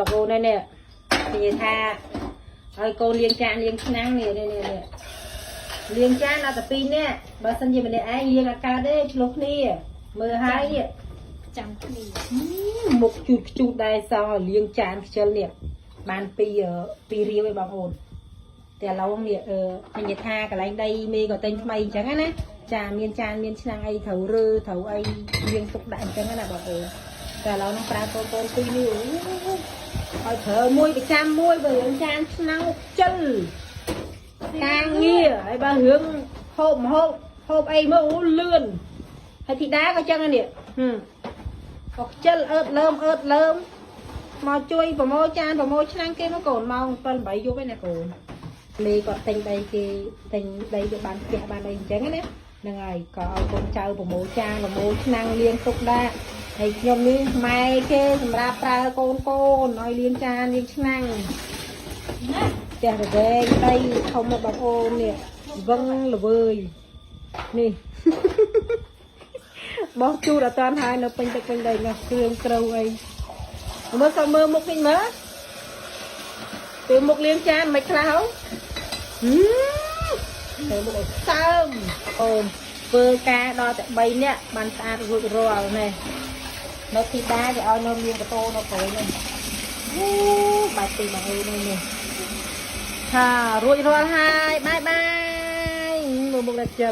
បងប្អូននេះនិយាយថាឲ្យកូនលាងចានលាងឆ្នាំងនេះនេះនេះលាងចានដល់តែពីរនាក់បើសិនជាម្នាក់ឯងលាងអត់កើតទេឆ្លោះគ្នាមើលហើយនេះ ចាំគ្នា មុខជូតខ្ជូតដែរសោះលាងចានខ្ជិលនេះបានពីរពីររាវឯងបងប្អូនតែឥឡូវនេះអឺនិយាយថាកន្លែងដីមេក៏ទិញថ្មីអញ្ចឹងណាចាមានចានមានឆ្នាំងអីត្រូវរើត្រូវអីលាងទុកដាក់អញ្ចឹងណាបងប្អូនតែឥឡូវហ្នឹងប្រើកូនកូនពីរនេះឲ្យប្រើមួយប្រចាំមួយបើរឿងចានឆ្នាំងខ្ជិលការងារហើយបើរឿងហូបម្ហូបហូបអីមកអូលឿនហើយធីតាក៏ចឹងដែរនេះហឹម ក៏ខ្ជិលអើតលើមអើតលើមមកជួយប្រមូលចានប្រមូលឆ្នាំងគេមកកូនម៉ោង7 8យប់ឯណាកូនលេគាត់ទិញដីគេទិញដីគេបានផ្ទះបានអីអញ្ចឹងណាហ្នឹងហើយក៏ឲ្យកូនចៅប្រមូលចានប្រមូលឆ្នាំងលាងទុកដាក់ហើយខ្ញុំនេះម៉ែគេសម្រាប់ប្រើកូនកូនឲ្យលាងចានលាងឆ្នាំង ណា ផ្ទះរវែងដីធំមកបងអូននេះវឹងល្វើយនេះ បោះជូតអត់តាន់ហើយនៅពេញទឹកពេញដីនោះគ្រឿងត្រូវអីមើលសុំមើលមុខតិចមើលពេលមុខលាងចានមិនខ្លះហ៎ហឹមទៅមុខឲ្យសើមអូនធ្វើការដល់តែ3នាក់បានស្អាតរួចរាល់នេះនៅធីតាគេឲ្យនៅមានកតោនៅក្រោយនេះអូបាច់ទីមកអីនេះនេះថារួចរាល់ហើយបាយបាយមើលមុខដល់ខ្ជិល